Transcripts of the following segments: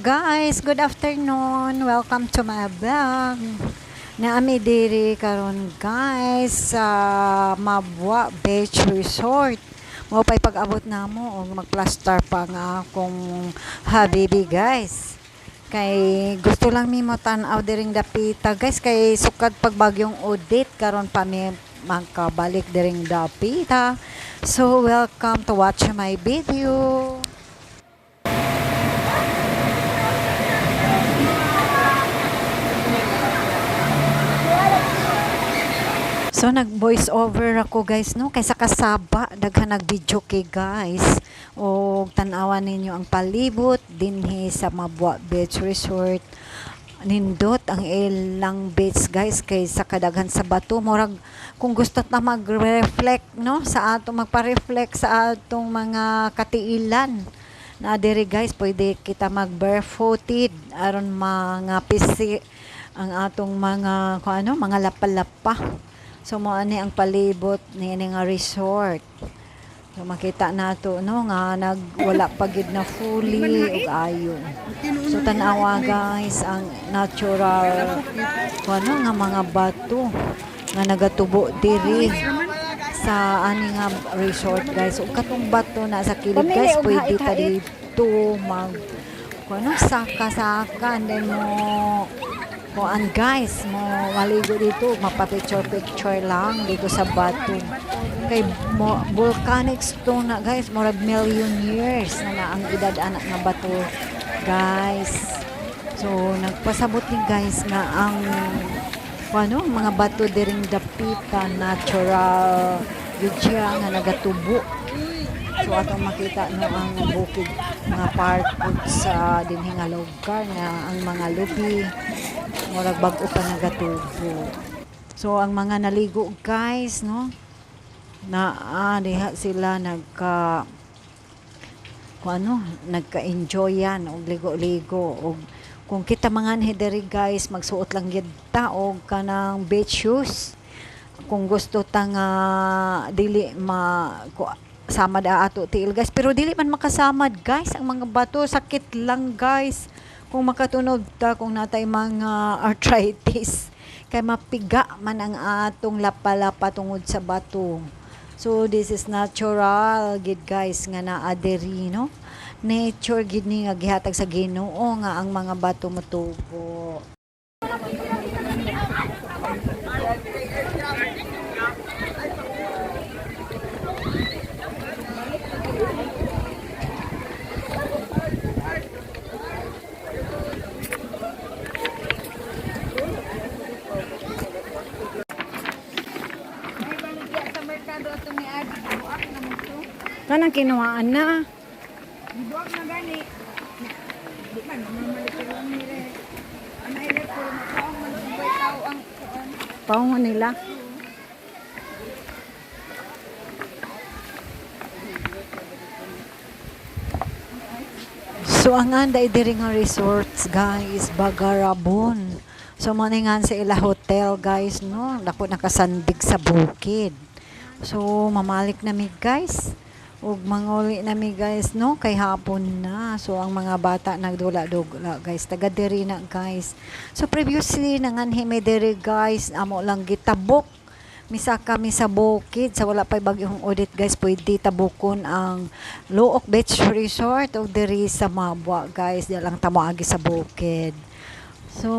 Guys, good afternoon. Welcome to my vlog. Naa mi diri karon, guys, sa Mabua Beach Resort. Mao pa'y pag-abot namo og magplaster pa nga akong habibi, guys. Kay gusto lang mi mo tan-aw diring dapita, guys, kay sukad pag Bagyong Odette, karon pa mi makabalik diring dapita. So welcome to watch my video. So nag voice over ako, guys, no, kaysa kasaba daghan nag video kay, guys. Og tan-awan ninyo ang palibot dinhi sa Mabua Beach Resort. Nindot ang ilang beach, guys, kay sa kadaghan sa bato, murag kung gusto ta mag-reflect, no, sa atong magpa-reflect sa atong mga katiilan na diri, guys, pwede kita mag barefooted aron mga pisi ang atong mga kung ano, mga lapa-lapa. So mo ani ang palibot niini nga resort. So makita nato, no, nga nag wala pa gid na fully ug ayo. So tan-awa, guys, ang natural kung ano nga mga bato nga nagatubo diri sa ani nga resort, guys. Ug katong bato na sa kilid, Pamili guys, og pwede ta hait-hait. Dito mag kung ano, saka-saka and then mo kuan, guys, mo maligo dito, mapa-picture picture lang dito sa bato. Kay mo, volcanic stone na, guys, murag million years na na ang edad anak nga bato, guys. So nagpasabot ni, guys, nga ang kung ano, mga bato diring dapita natural yun siya nga nagatubo. So atong makita, no, ang bukid nga part pud sa dinhi nga lugar nga ang mga lubi murag bag-o pa nagatubo. So ang mga naligo, guys, no, na diha sila nagka kung ano, nagka-enjoy yan og ligo-ligo. Og kung kita mga diri, guys, magsuot lang gyud ta og kanang beach shoes. Kung gusto ta nga dili ma samad ato tiil, guys, pero dili man makasamad, guys, ang mga bato, sakit lang, guys, kung makatunog ta kung natay mga arthritis kay mapiga man ang atong lapa-lapa tungod sa bato. So this is natural gid, guys, nga naa diri, no, nature gid ni nga gihatag sa Ginoo nga ang mga bato motubo. Ay, baligya sa merkado ato ni Adi. Buak na mo to. Kanang kinuhaan na. Gibuak na gani. Di man, mamalik ko lang nila. Anay le puro makaong man ubay tao ang kuan. Paungo nila. So ang anday diri nga resorts, guys, Bagarabon. So mo ni nga sa ila hotel, guys, no, dako nakasandig sa bukid. So mamalik na mi, guys. Ug manguli na mi, guys, no, kay hapon na. So ang mga bata nagdula-dula, guys, taga diri na, guys. So previously nanganhi mi diri, guys, amo lang gitabok misa kami sa bukid sa wala pa'y Bagyong Odette, guys. Pwede tabukon ang Looc Beach Resort o diri sa Mabua, guys, di lang ta moagi sa bukid. So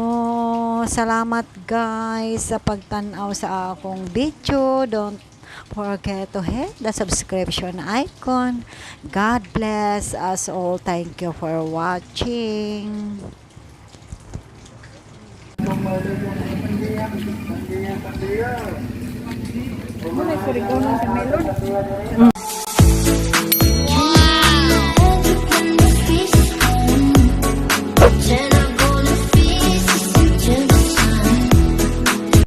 salamat, guys, sa pagtan-aw sa akong video. Don't forget to hit the subscription icon. God bless us all. Thank you for watching. Muna surigaw sa melon.